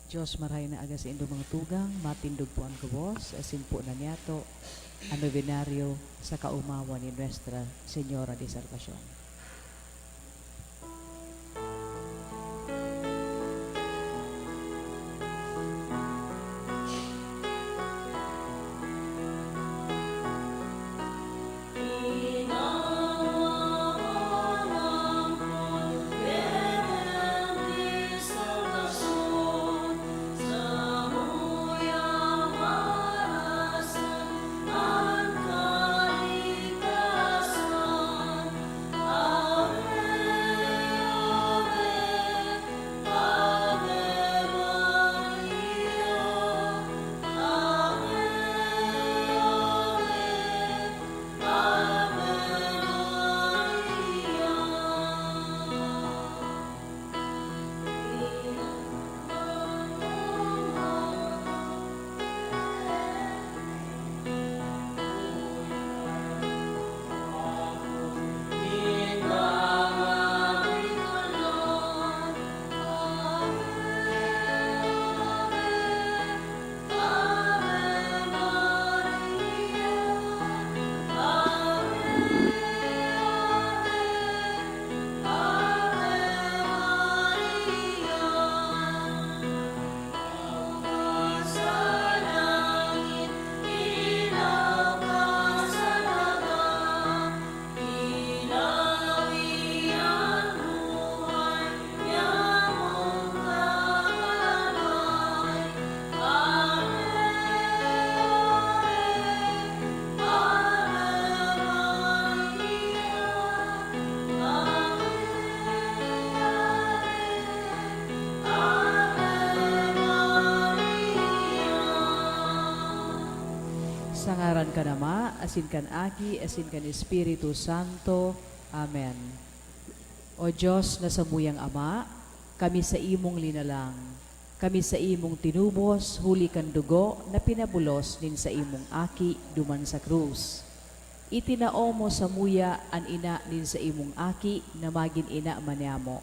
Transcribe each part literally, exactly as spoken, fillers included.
Dios, marahay na aga saindo mga tugang, matindog po an gabos, asin po na niyato an nobenaryo sa kaomawan ni Nuestra Señora de Salvacion. Sa ngaran kan Ama, asin kan Aki, asin kan Espiritu Santo. Amen. O Dios na samuyang Ama, kami sa imong linalang, kami sa imong tinubos huli kan dugo na pinabulos nin saimong Aki duman sa krus. Itinao mo samuya an ina nin saimong Aki na magin ina man niamo,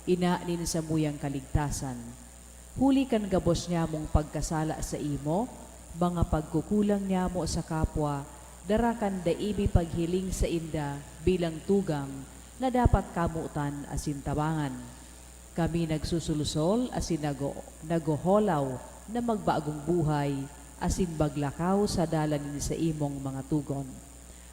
ina nin samuyang kaligtasan. Huli kan gabos nyamong pagkasala saimo, mga pagkukulang nyamo sa kapwa, dara kan dai mi paghiling sainda bilang tugang na dapat kamotan asin tabangan. Kami nagsusulusol asin nago-, naghoholaw na magbagong buhay asin maglakaw sa dalan nin saimong mga tugon.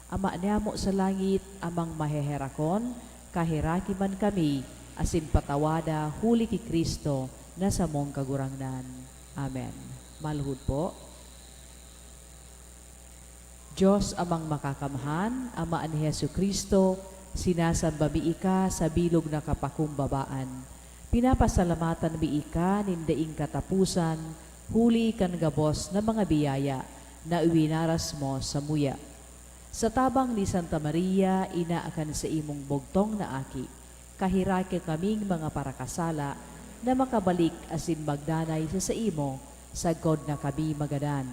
Ama niamo sa langit, Amang maheherakon, kaheraki man kami, asin patawada huli ki Cristo na samong Kagurangnan. Amen. Maluhod po. Dios Amang Makakamhan, Ama ni Jesu-Cristo, sinasamba mi Ika sa bilog na kapakumbabaan. Pinapasalamatan mi Ika nin daing kataposan, huli kan gabos na mga biyaya na iwinaras mo samuya. Sa tabang ni Santa Maria, ina kan saimong bugtong na Aki, kaheraki kaming mga parakasala na makabalik asin magdanay sa saimo, sagkod na kami magadan.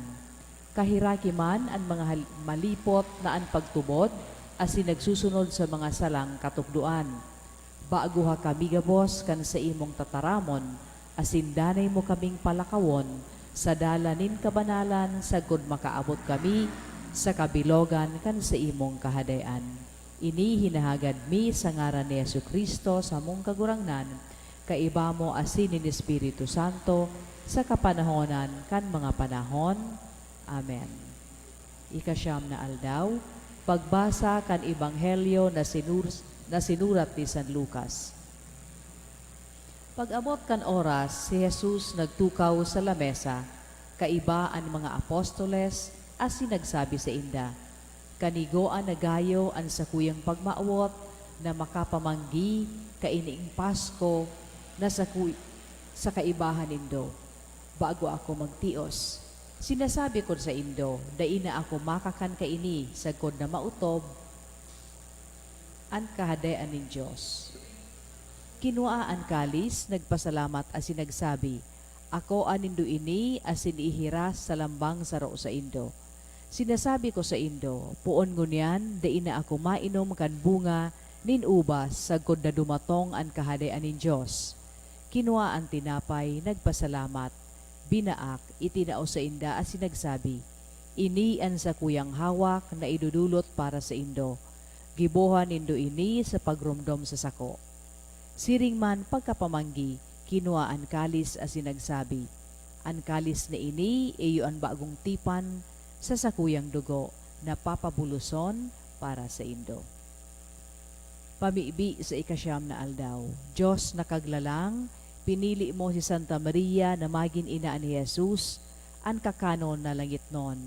Kaheraki man an mga hal-, malipot na an pagtubod asin nagsusunod sa mga salang katukdoan. Bagoha kami gabos kan saimong tataramon, asin danay mo kaming palakawon sa dalan nin kabanalan sagkod makaabot kami sa kabilogan kan saimong Kahadean. Ini hinahagad mi sa ngaran ni Jesu-Cristo, samong Kagurangnan, kaiba mo asin nin Espiritu Santo, sa kapanahonan kan mga panahon. Amen. Ikasyam na aldaw, pagbasa kan Ebanghelyo na sinur-, na sinurat ni San Lucas. Pag-abot kan oras, si Jesus nagtukaw sa lamesa, kaiba an mga apostoles, asin nagsabi sainda, "Kanigoan na gayo an sakuyang pagmawot na makapamanggi kaining Pasko na sakuy-, sa kaibahan nindo, bago ako magtios. Sinasabi ko saindo, dai na ako makakan kaini sagkod na maotob an Kahadean nin Dios." Kinua an kalis, nagpasalamat asin nagsabi, "Akoa nindo ini asin ihiras sa lambang saro saindo. Sinasabi ko saindo, poon ngunyan dai na ako mainom kan bunga nin ubas sagkod na dumatong an Kahadean nin Dios." Kinua an tinapay, nagpasalamat, binaak, itinao sainda asin nagsabi, "Ini an sakuyang hawak na idodolot para saindo. Giboha nindo ini sa pagromdom sa sako." Siring man, pagkapamanggi, kinua an kalis asin nagsabi, "An kalis na ini iyo an bagong tipan sa sakuyang dugo na papabuloson para saindo." Pamibi sa ikasyam na aldaw. Dios na Kaglalang, pinili mo si Santa Maria na magin ina ni Jesus, an kakanon na langitnon.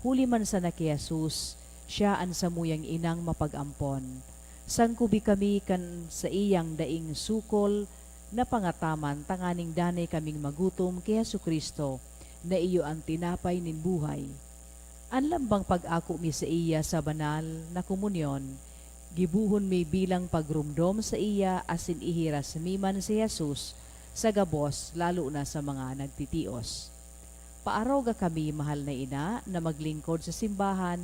Huli man sana ki Jesus, siya an samuyang inang mapag-ampon. Sangkubi kami kan saiyang daing sukol na pangataman tanganing danay kaming magutom ki Jesu-Cristo na iyo an tinapay nin buhay. An lambang pag-ako mi saiya sa banal na komunyon, gibohon mi bilang pagromdom saiya asin ihiras mi man si Jesus sa gabos, lalo na sa mga nagtitios. Paaroga kami, mahal na ina, na maglingkod sa simbahan,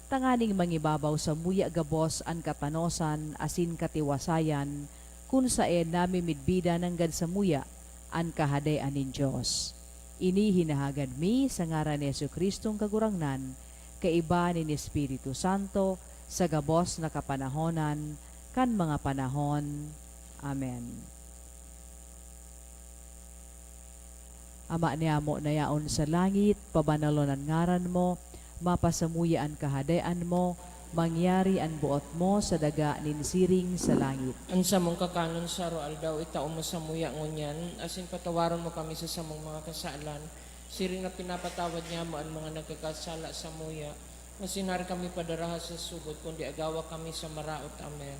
tanganing mangibabaw samuya gabos an katanosan asin katiwasayan, kun saen namimidbidan nanggad samuya an Kahadean nin Dios. Ini hinahagad mi sa ngaran ni Jesu-Cristong Kagurangnan, kaiba nin Espiritu Santo, sa gabos na kapanahonan kan mga panahon. Amen. Ama niyamo na yaon sa langit, pabanalon an ngaran mo, mapasamuya an Kahadean mo, mangyari an boot mo sa daga nin siring sa langit. An samong kakanon sa aroaldaw, itao mo samuya ngunyan, asin patawaron mo kami sa samong mga kasalan, siring na pinapatawad niamo an mga nagkakasala samuya. Asin dai kami padaraha sa sugod, kundi agawa kami sa maraot. Amen.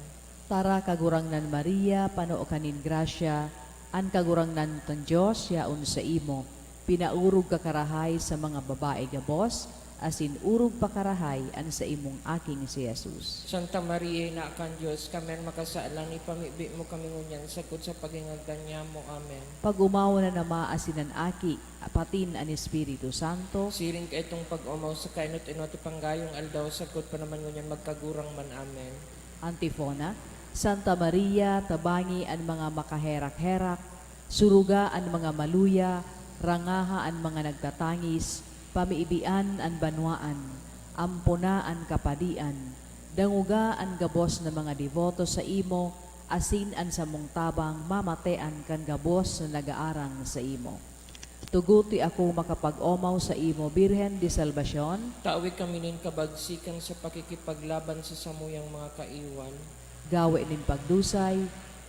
Tara, Kagurangnan Maria, pano ka nin grasya, an Kagurangnan tang Dios yaon saimo. Pinaorog ka karahay sa mga babae gabos, asin orog pa karahay an saimong aking si Jesus. Santa Maria, Ina kan Dios, kami an makasalan, ipamibi mo kami ngunyan sagkod sa paghingagdan nyamo. Amen. Pag-omaw na an Ama asin an Aki, patin an Espiritu Santo. Siring kaitong pag-omaw sa kainot-inot, ipanggayong aldaw, sagkod pa naman ngunyan, magkagurang man. Amen. Antifona. Santa Maria, tabangi an mga makaherak-herak, suruga an mga maluya, rangaha an mga nagtatangis, pamibian an banwaan, ampona an kapadian, dangoga an gabos na mga deboto saimo, asin an samong tabang mamatean kan gabos na nagaarang saimo. Tuguti ako makapag-omaw saimo, Birhen de Salvacion. Tawe kami nin kabagsikan sa pakikipaglaban sa samuyang mga kaiwan. Gawe nin pagdusay,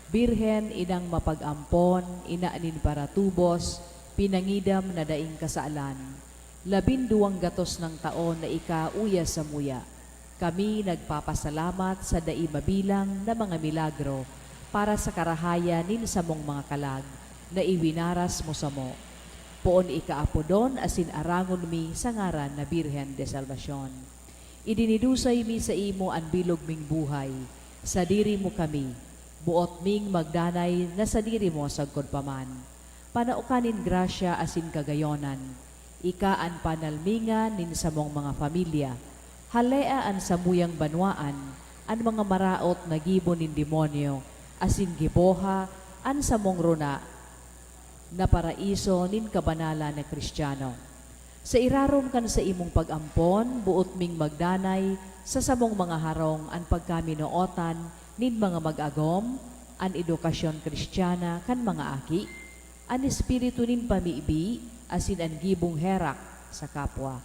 Birhen, Inang mapag-ampon, ina nin paratubos, pinangidam na daing kasalan. Labinduwang gatos nang taon na ika uya samuya. Kami nagpapasalamat sa dai mabilang na mga milagro para sa karahayan nin samong mga kalag na iwinaras mo samo. Poon ika apodon asin arangon mi sa ngaran na Birhen de Salvacion. Idinidusay mi saimo an bilog ming buhay. Sadiri mo kami, boot ming magdanay na sadiri mo sagkod pa man. Panao ka nin grasya asin kagayonan. Ika an panalmingan nin samong mga pamilya. Halea an samuyang banwaan, an mga maraot na gibo nin demonyo, asin giboha an samong rona na paraiso nin kabanalan na Cristiano. Sa irarom kan saimong pag-ampon, boot ming magdanay sa samong mga harong an pagkaminootan nin mga mag-agom, an edukasyon Cristiana kan mga aki, an espiritu nin pamibi, asin an gibong herak sa kapwa.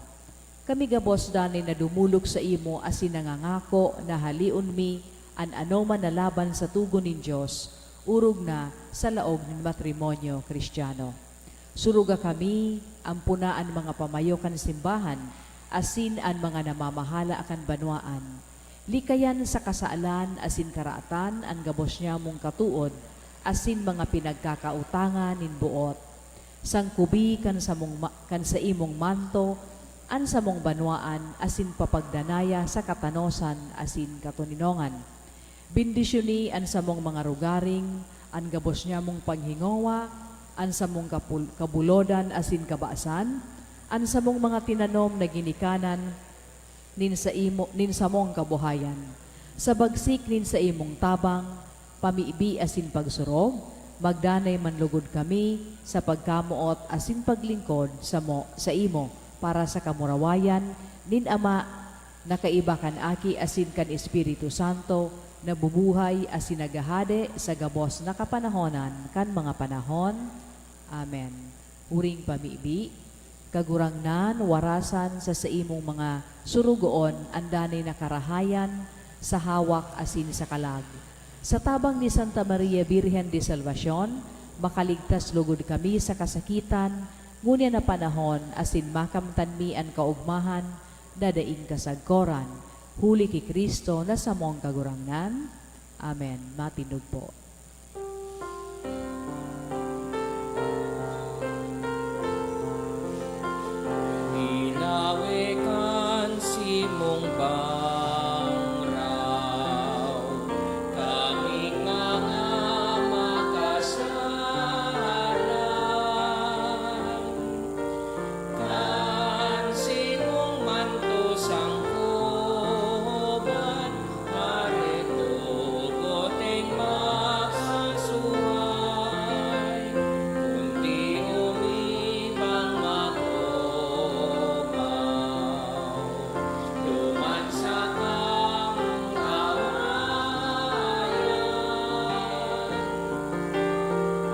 Kami gabos danay na dumolok saimo asin nangangako na haleon mi an anoman na laban sa togon nin Dios, orog na sa laog nin matrimonyo Cristiano. Suruga kami, ampona an mga pamayo kan simbahan asin an mga namamahala kan banwaan. Likayan sa kasalan asin karaatan an gabos nyamong katood asin mga pinagkakaotangan nin boot. Sangkubi kan samong ma-, kan saimong manto an samong banwaan asin papagdanaya sa katanosan asin katoninongan. Bendisyoni an samong mga rugaring, an gabos nyamong panghingowa, an samong kapul-, kabulodan asin kabasan, an samong mga tinanom na ginikanan nin saimo, nin samong kabuhayan. Sa bagsik nin saimong tabang, pamibi asin pagsurog, Magdanay man lugod kami sa pagkamoot asin paglingkod samo, saimo para sa kamurawayan nin Ama na kaiba kan Aki asin kan Espiritu Santo, na bubuhay asin naghahade sa gabos na kapanahonan kan mga panahon. Amen. Huring pamibi, Kagurangnan, warasan sa saimong mga surugoon an danay na karahayan sa hawak asin sa kalag. Sa tabang ni Santa Maria Birhen de Salvacion, makaligtas logod kami sa kasakitan ngunyan na panahon asin makamtan mi an kaogmahan na daing kasagkoran, huli ki Cristo na samong Kagurangnan. Amen. Matindog po. Ilawe kan simong bangraw, kaming mga makasala. Kan simong manto sangkoban, Maretugot ning makasuhay, kundi umibang makomaw, duman sa kamong awayan.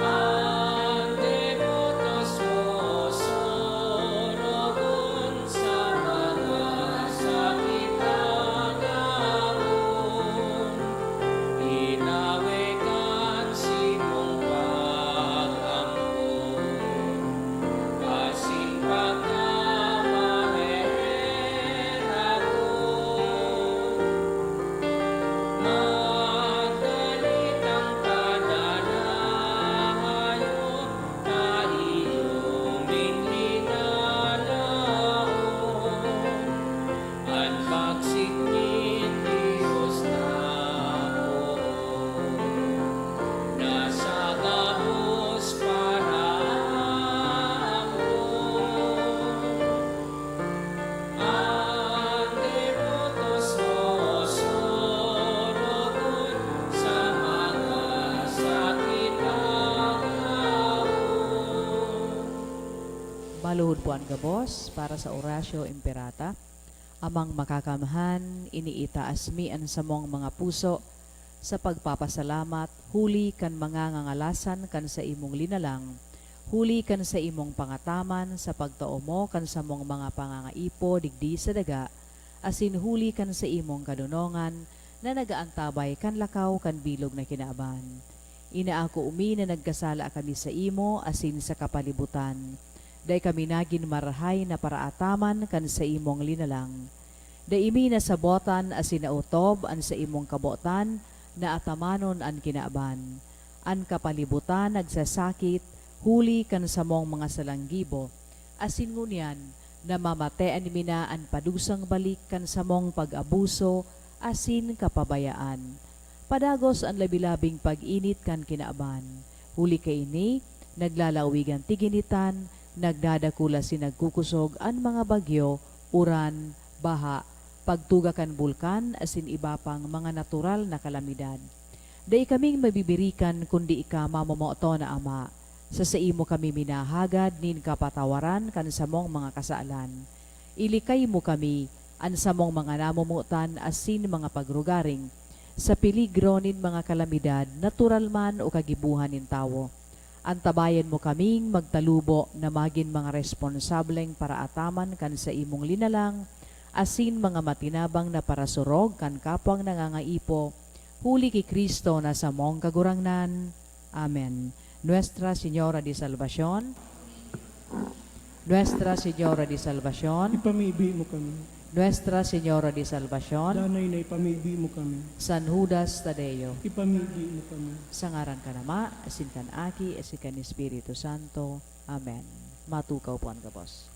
An debotos mo, sorogon sa mga sakit agawon, inawe kan simong pag-ampon, asin pagkamaheherakon. Magdalitang padanahayon na iyo ming linalaon. An pagsik nin Dios na poon, na sa gabos paraangkon. An debotos mo, sorogon sa mga sakit agawon. Maluhod po an gabos para sa Oratio Imperata. Amang Makakamhan, iniitaas mi an samong mga puso sa pagpapasalamat huli kan mga ngangalasan kan saimong linalang, huli kan saimong pangataman sa pagtao mo kan samong mga pangangaipo digdi sa daga, asin huli kan saimong kadonongan na nag-aantabay kan lakaw kan bilog na kinaban. Inaako mi na nagkasala kami saimo asin sa kapalibutan. Dai kami nagin marahay na paraataman kan saimong linalang. Dai mi nasabotan asin naotob an saimong kabotan na atamanon an kinaban. An kapalibutan nagsasakit huli kan samong mga salang gibo, asin ngunyan namamatean mi na an padusang balik kan samong pag-abuso asin kapabayaan. Padagos an labi-labing pag-init kan kinaban, huli kaini, naglalawigan tiginitan, nagdadakula asin nagkukusog an mga bagyo, uran, baha, pagtuga kan bulkan asin iba pang mga natural na kalamidad. Dai kaming mabibirikan kundi ika, mamomoton na Ama. Sa saimo kami minahagad nin kapatawaran kan samong mga kasalan. Ilikay mo kami, an samong mga namomotan asin mga pagrugaring, sa peligro nin mga kalamidad, natural man o kagibohan nin tawo. Antabayan mo kaming magtalubo na magin mga responsableng paraataman kan saimong linalang, asin mga matinabang na parasurog kan kapwang nangangaipo, huli ki Cristo na samong Kagurangnan. Amen. Nuestra Señora de Salvacion. Nuestra Señora de Salvacion. Ipamibi mo kami. Nuestra Señora de Salvacion. Danay na ipamibi mo kami. San Judas Tadeo. Ipamibi mo kami. Sa ngaran kan Ama, asin kan Aki, asin kan Espiritu Santo. Amen. Matukaw po an gabos.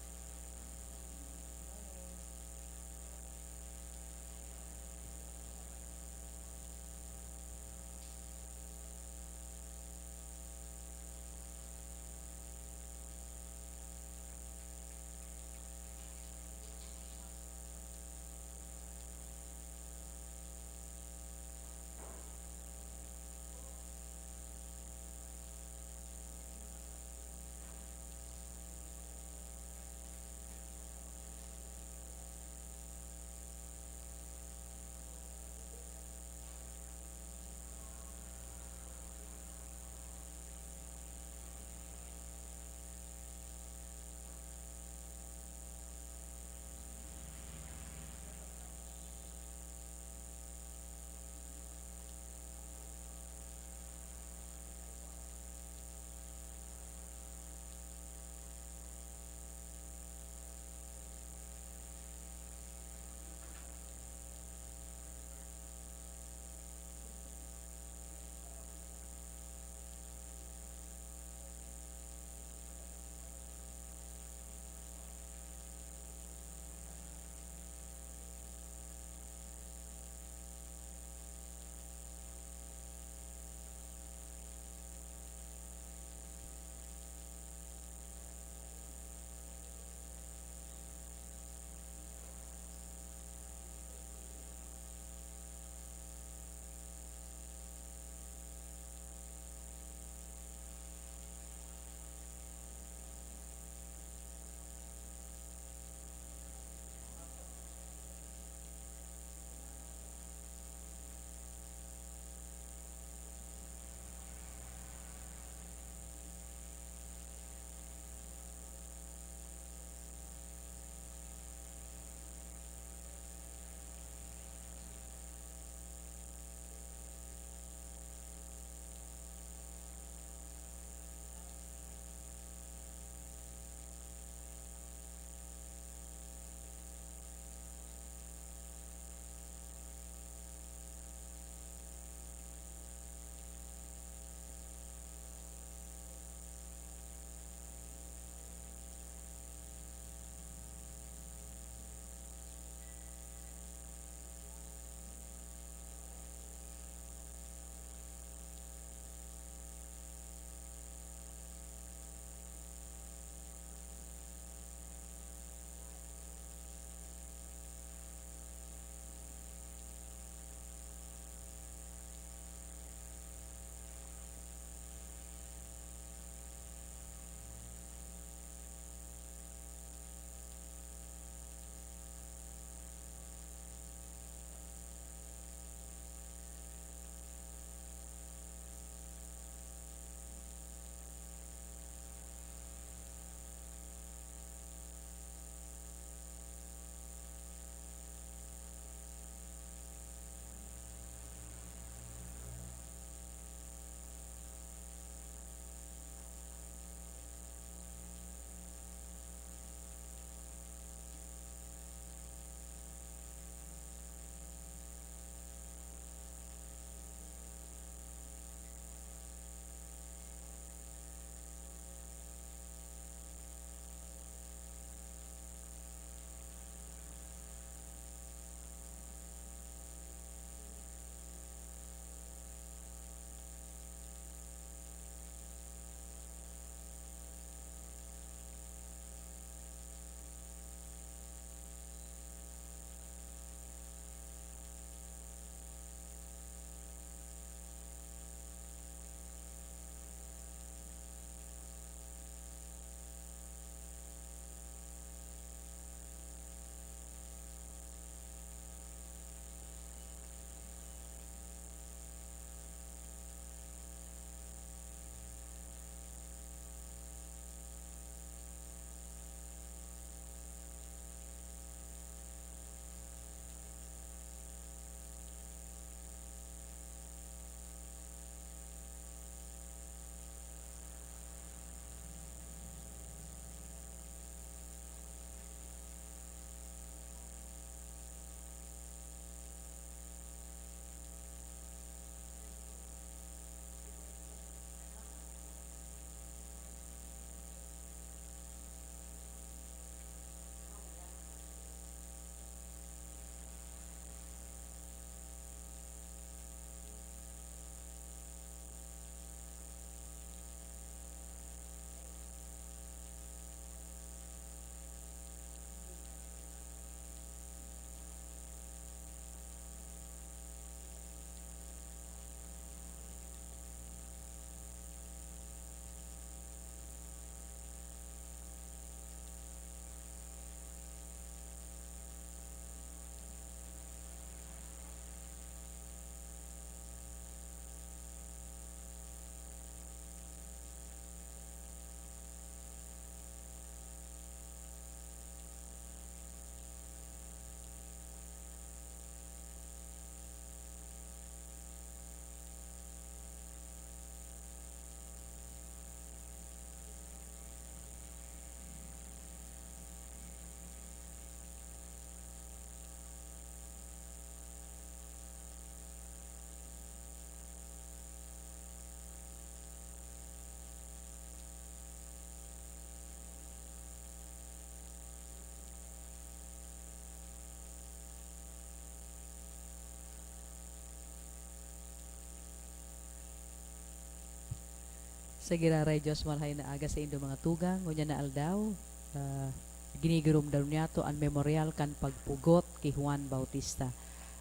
Sa giraray Dios, marhay na aga saindo mga tugang. Ngunyan na aldaw, ah, ginigiromdom niyato an memoryal kan pagpugot ki Juan Bautista.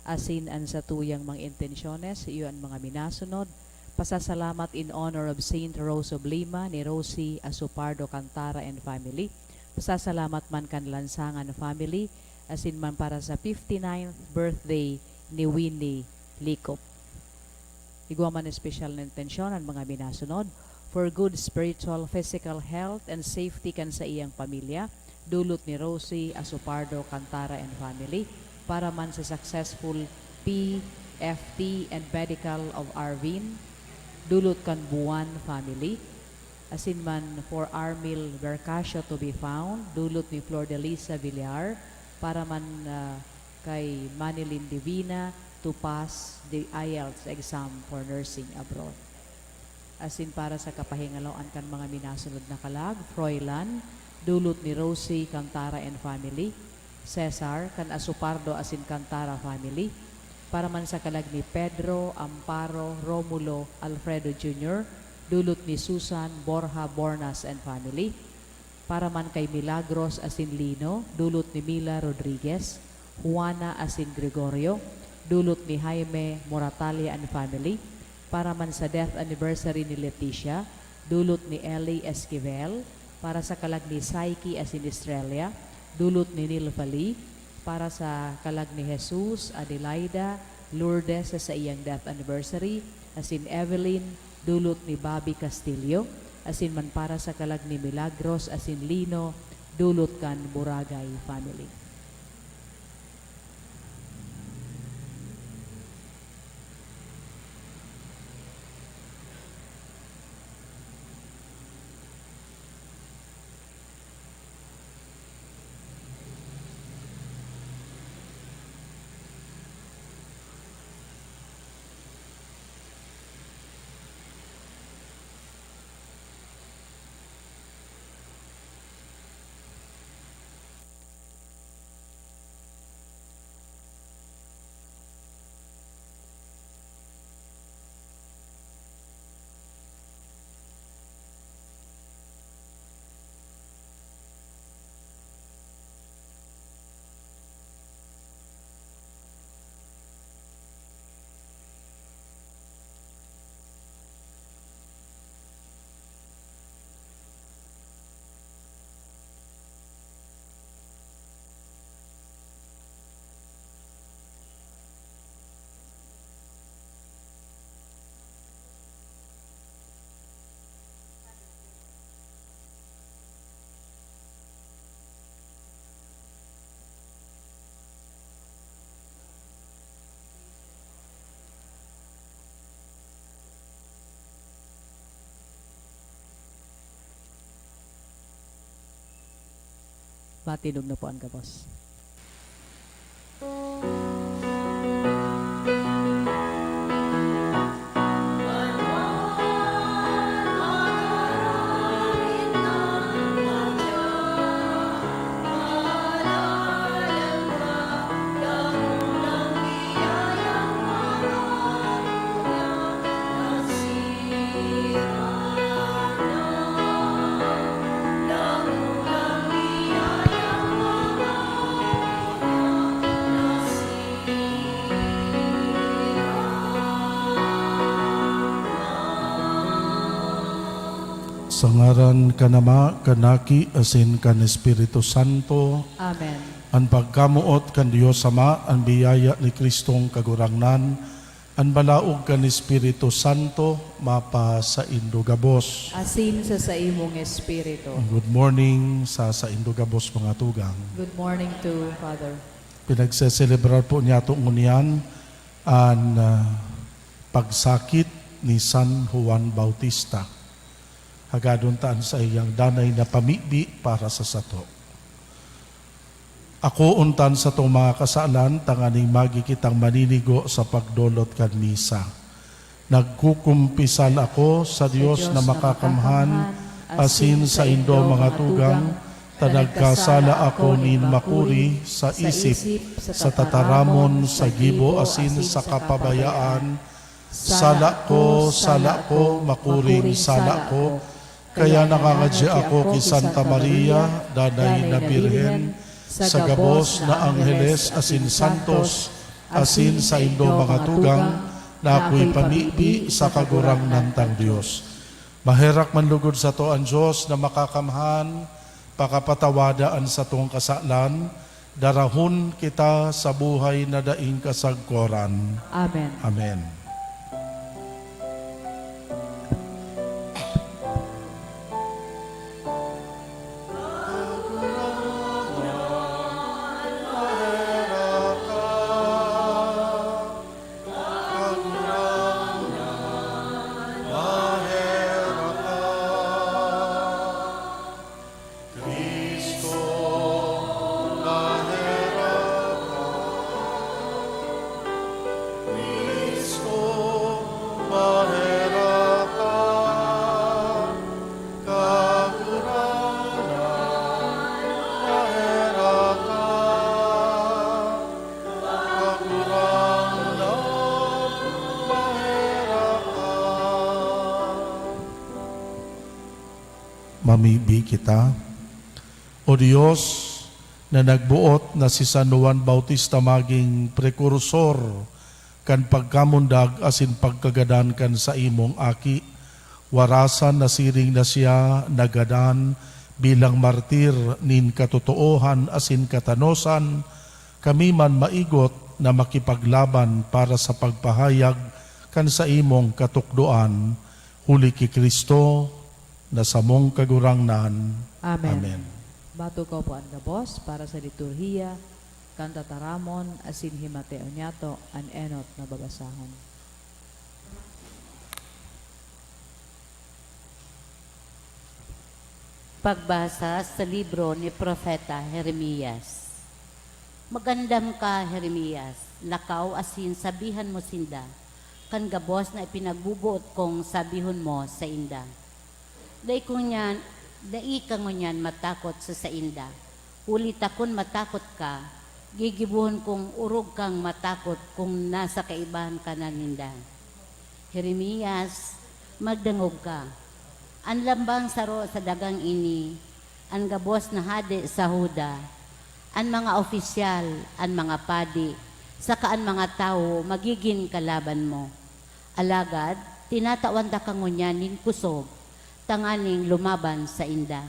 Asin an satuyang mga intensyones, iyo an mga minasunod: pasasalamat in honor of Saint Rose of Lima ni Rosie Asopardo Cantara and family. Pasasalamat man kan Lansangan family, asin man para sa fifty-ninth birthday ni Winnie Licop. Igwa man espesyal na intensyon an mga minasunod: for good spiritual, physical health and safety kan saiyang pamilya, dulot ni Rosie Asopardo Cantara and family. Para man sa successful P F T and medical of Arvin, dulot kan Buan family. Asin man for Armil Vercasio to be found, dulot ni Flor de Lisa Villar. Para man, ah, kay Manilyn Divina to pass the IELTS exam for nursing abroad. Asin para sa kapahingaloan kan mga minasunod na kalag: Froilan, dulot ni Rosie Cantara and family; Cesar, kan Asopardo asin Cantara family; para man sa kalag ni Pedro, Amparo, Romulo, Alfredo Junior, dulot ni Susan, Borja, Bornas and family; para man kay Milagros asin Lino, dulot ni Mila Rodriguez; Juana asin Gregorio, dulot ni Jaime Moratalia and family; para man sa death anniversary ni Leticia, dulot ni Ellie Esquivel; para sa kalag ni Saiki asin Estrella, dulot ni Nilfa Lee; para sa kalag ni Jesus, Adelaida, Lourdes sa saiyang death anniversary, asin Evelyn, dulot ni Bobby Castillo; asin man para sa kalag ni Milagros asin Lino, dulot kan Boragay family. Matinog na po ang gabos. Sa ngaran kan Ama, kan Aki, asin kan Espiritu Santo. Amen. An pagkamoot kan Dios Ama, an biyaya ni Cristong Kagurangnan, an balaog kan Espiritu Santo, mapasaindo gabos. Asin sa saimong espiritu. Good morning sa saindo gabos, mga tugang. Good morning to Father. Pinagseselebrar po niyato ngunyan an, ah, pagsakit ni San Juan Bautista. Hagadon ta an saiyang danay na pamibi para sa sato. Akoon ta an satong mga kasalan tanganing magi kitang maninigo sa pagdolot kan misa. Nagkukumpisal ako sa Dios na makakamhan, asin saindo, mga tugang, ta nagkasala ako nin makuri sa isip, sa tataramon, sa gibo, asin sa kapabayaan. Sala ko, sala ko, makuring sala ko. Kaya nangangadya ako ki Santa Maria, Danay na Birhen, sa gabos na angheles asin santos, asin saindo mga tugang, na ako'y pamibi sa Kagurangnan tang Dios. Maherak man lugod sato an Dios na Makakamhan, pakapatawada an satong kasalan, darahon kita sa buhay na daing kasagkoran. Amen. Amen. Cristo, maherak ka. Cristo, maherak ka. Kagurangnan, maherak ka. Kagurangnan, maherak ka. Mamibi kita. O Dios, na nagboot na si San Juan Bautista magin prekursor kan pagkamundag asin pagkagadan kan saimong Aki, warasan na siring na siya nagadan bilang martir nin katotoohan asin katanosan, kami man maigot na makipaglaban para sa pagpahayag kan saimong katukdoan, huli ki Cristo, na samong Kagurangnan. Amen. Amen. Matukdo po an gabos para sa liturhiya kan tataramon asin himateo niyato an enot na babasahon. Pagbasa sa libro ni Propeta Jeremias. Magandam ka, Jeremias, lakaw asin sabihan mo sinda kan gabos na ipinagboboot kong sabihon mo sainda. Dai ko ngunyan, dai ka ngunyan matakot sa sainda, huli ta kun matakot ka, gigibohon kong orog kang matakot kun nasa kaibahan ka na ninda. Jeremias, magdangog ka. An lambang saro sa dagang ini, an gabos na hade sa Juda, an mga opisyal, an mga padi, saka an mga tawo magigin kalaban mo. Alagad tinatawan taka ngunyan nin kosog tanganing lumaban sainda.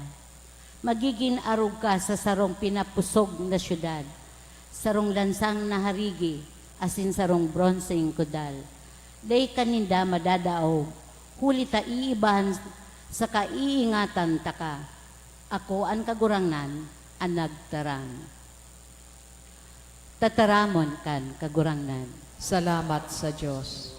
Magigin arog ka sa sarong pinapusog na syudad, sarong lansang na harigi, asin sarong bronseng kudal. Dai ka ninda madadaog, huli ta iibahan saka iingatan taka. Ako an Kagurangnan an nagtaram. Tataramon kan Kagurangnan. Salamat sa Dios.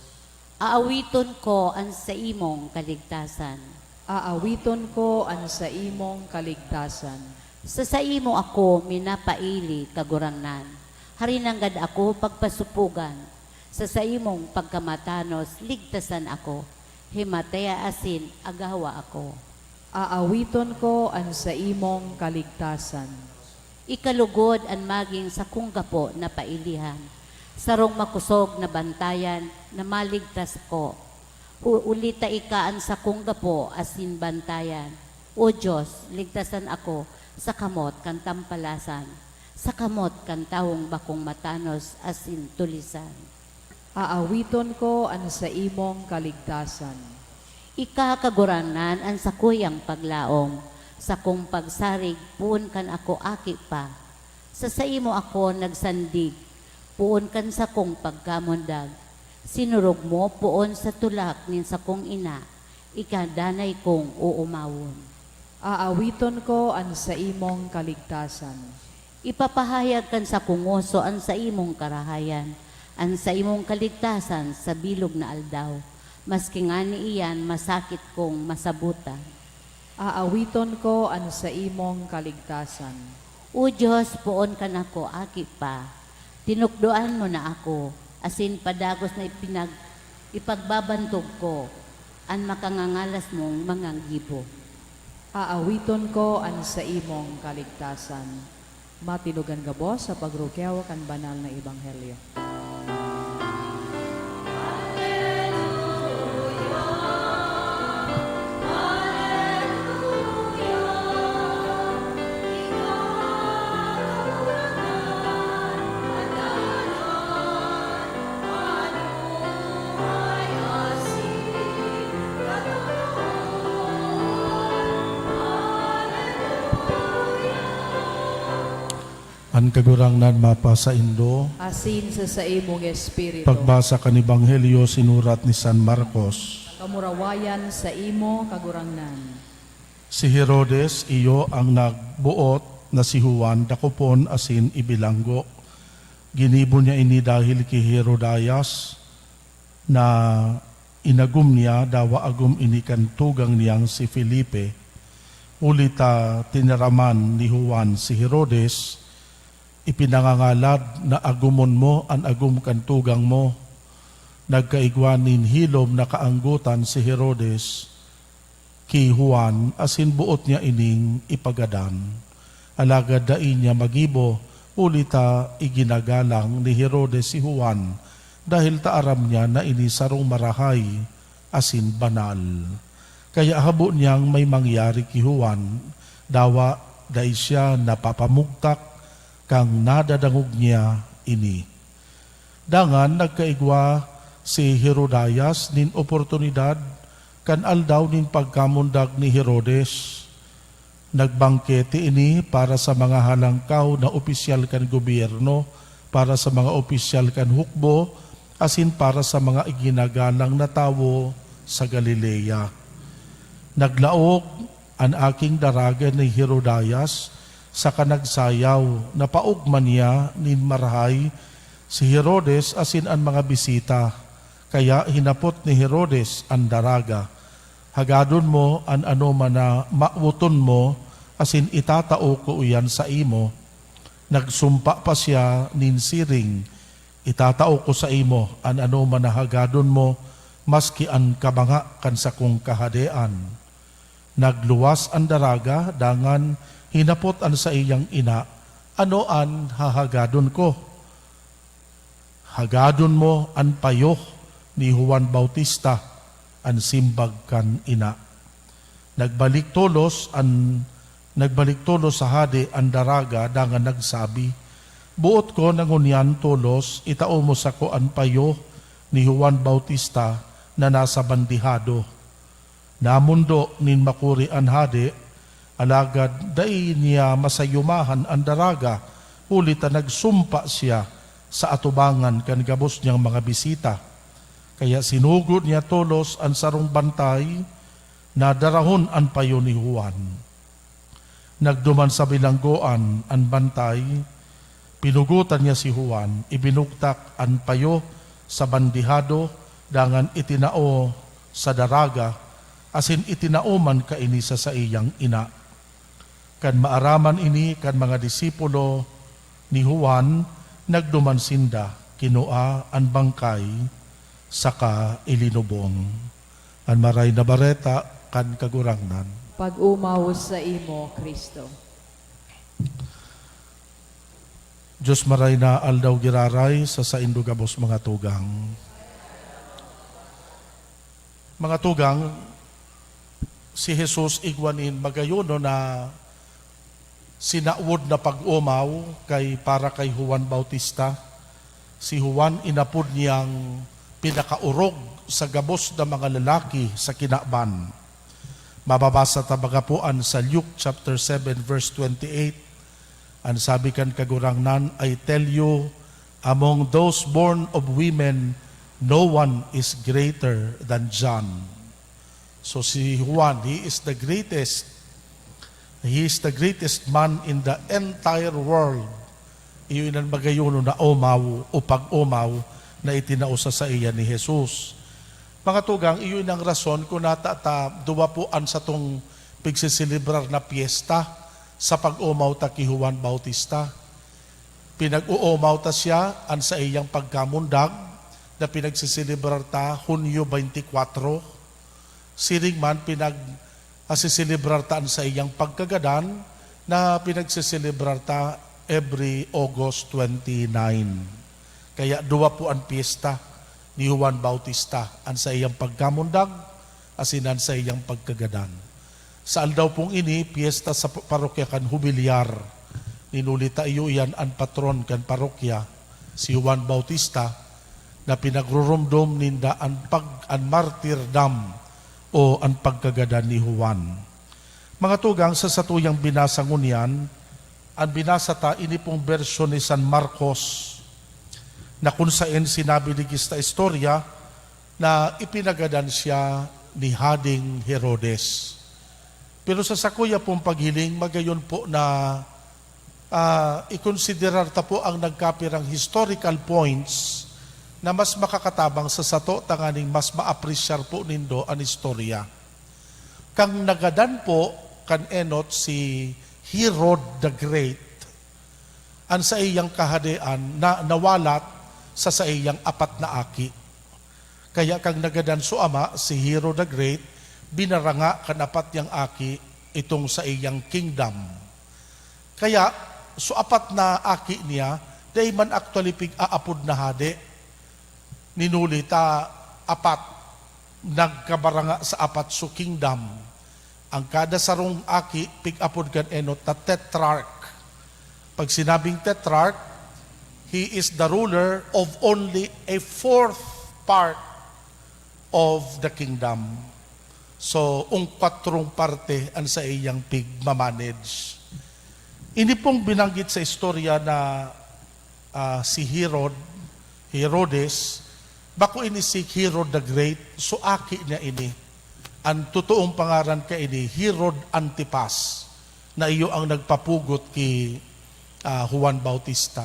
Aawiton ko an saimong kaligtasan. Aawiton ko an saimong kaligtasan. Sa saimo ako minapaili, Kagurangnan. Hari nanggad ako pagpasupogan. Sa saimong pagkamatanos, ligtasan ako. Himatea asin agawa ako. Aawiton ko an saimong kaligtasan. Ikalugod an magin sakong gapo na pailihan, sarong makosog na bantayan na maligtas ko. Hu-, huli ta ika an sakong gapo asin bantayan. O Dios, ligtasan ako sa kamot kan tampalasan, sa kamot kan tawong bakong matanos asin tulisan. Aawiton ko an saimong kaligtasan. Ika, Kagurangnan, an sakuyang paglaom, sakong pagsarig poon kan ako aki pa. Sa saimo ako nagsandig, poon kan sakong pagkamundag. Sinurog mo poon sa tulak nin sakong ina, ika danay kong oomawon. Aawiton ko an saimong kaligtasan. Ipapahayag kan sakong ngoso an saimong karahayan, an saimong kaligtasan sa bilog na aldaw, maski ngani iyan masakit kong masabotan. Aawiton ko an saimong kaligtasan. O Dios, poon kan ako aki pa, tinukdoan mo na ako, asin padagos na ipinag-, ipagbabantog ko an makangangalas mong mga gibo. Aawiton ko an saimong kaligtasan. Matinugan gabos sa pagrukyaw kan banal na ebanghelyo. An Kagurangnan mapasaindo. Asin sa saimong espiritu. Pagbasa kan Ebanghelyo sinurat ni San Marcos. Kamurawayan saimo, Kagurangnan. Si Herodes iyo ang nagboot na si Juan dakopon asin ibilanggo. Ginibo niya ini dahil ki Herodias, na inagom niya, dawa agom ini kan tugang niyang si Felipe. Huli ta tinaraman ni Juan si Herodes, ipinangangalad na, "Agomon mo an agom kan tugang mo." Nagkaigwa nin hilom na kaanggotan si Herodes ki Juan asin boot niya ining ipagadan. Alagad dai niya magibo, huli ta iginagalang ni Herodes si Juan, dahel ta aram niya na ini sarong marahay asin banal. Kaya habo niyang may mangyari ki Juan, dawa dai siya napapamugtak kan nadadangog niya ini. Dangan nagkaigwa si Herodias nin oportunidad kan aldaw nin pagkamundag ni Herodes. Nagbangkete ini para sa mga halangkaw na opisyal kan gobyerno, para sa mga opisyal kan hukbo, asin para sa mga iginagalang na tawo sa Galilea. Naglaog an aking daraga ni Herodias saka nagsayaw. Napaogma niya nin marahay si Herodes asin an mga bisita. Kaya hinapot ni Herodes an daraga, "Hagadon mo an anoman na mawoton mo asin itatao ko iyan saimo." Nagsumpa pa siya nin siring, "Itatao ko saimo an anoman na hagadon mo, maski an kabanga kan sakong kahadean." Nagluwas an daraga, dangan hinapot an saiyang ina, "Ano an hahagadon ko?" "Hagadon mo an payo ni Juan Bautista," an simbag kan ina. Nagbalik tolos an, nagbalik tolos sa hade an daraga dangan nagsabi, "Boot ko na ngunyan tolos itao mo sako an payo ni Juan Bautista na nasa bandihado." Namondo nin makuri an hade, alagad dai niya masayumahan an daraga, huli ta nagsumpa siya sa atubangan kan gabos niyang mga bisita. Kaya sinugo niya tolos an sarong bantay na darahon an payo ni Juan. Nagduman sa bilanggoan an bantay, pinugotan niya si Juan, ibinugtak an payo sa bandihado, dangan itinao sa daraga, asin itinao man kaini sa saiyang ina. Kan maaraman ini kan mga disipulo ni Juan, nagduman sinda, kinua an bangkay, saka ilinubong. An Maray na Bareta kan Kagurangnan. Pag-omaw saimo, Cristo. Dios maray na aldaw giraray sa saindo gabos, mga tugang. Mga tugang, si Jesus igwa nin magayonon na sinawod na pag-omaw kay para kay Juan Bautista. Si Juan inapod niyang pinakaorog sa gabos na mga lalaki sa kinaban. Mababasa ta baga po an sa Luke chapter seven verse twenty-eight. An sabi kan Kagurangnan, "I tell you, among those born of women, no one is greater than John." So si Juan, he is the greatest. He is the greatest man in the entire world. Iyo inan magayonon na omaw o pag-omaw na itinao sa saiya ni Jesus. Mga tugang, iyo inang rason kun nata ta duwa po an satong pigseselebrar na pyesta sa pag-omaw ta ki Juan Bautista. Pinag-oomaw ta siya an saiyang pagkamundag na pinagseselebrar ta Hunyo twenty-four. Siring man, pinag-, ah, seselebrar ta an saiyang pagkagadan na pinagseselebrar ta every August twenty-nine. Kaya duwa po an pyesta ni Juan Bautista, an saiyang pagkamundag asin an saiyang pagkagadan. Sa aldaw pong ini, pyesta sa pa-, parokya kan Jubilyar. Ninuli ta iyo iyan an patron kan parokya, si Juan Bautista, na pinagrurumdom ninda an pag-, an martirdom o an pagkagadan ni Juan. Mga tugang, sa satuyang binasa ngunyan, An binasa ta, ini pong bersyon ni San Marcos, na kun saen sinabi digdi sa istorya na ipinagadan siya ni Hading Herodes. Pero sa sakuya pong paghiling, magayon po na, ah, ikonsiderar ta po ang nagkapirang historical points na mas makakatabang sa sato, tanganing mas maapresyar po nindo an istorya. Kan nagadan po kan enot si Herod the Great, an saiyang kahadean na nawalat sa saiyang apat na aki. Kaya kan nagadan so ama, si Herod the Great, binaranga kan apat niyang aki itong saiyang kingdom. Kaya, so apat na aki niya, dai man actually pig-aapod na hade. Ninuli ta apat, nagkabaranga sa apat so kingdom. Ang kada sarong aki, pig-apod kan enot na tetrarch. Pag sinabing tetrarch, he is the ruler of only a fourth part of the kingdom. So, ungkwatrong parte an saiyang pigmamanage. Ini pong binanggit sa istorya na, ah, si Herod, Herodes, bako ini si Herod the Great, so aki niya ini. An totoong pangaran kaini, Herod Antipas, na iyo ang nagpapugot ki, ah, Juan Bautista.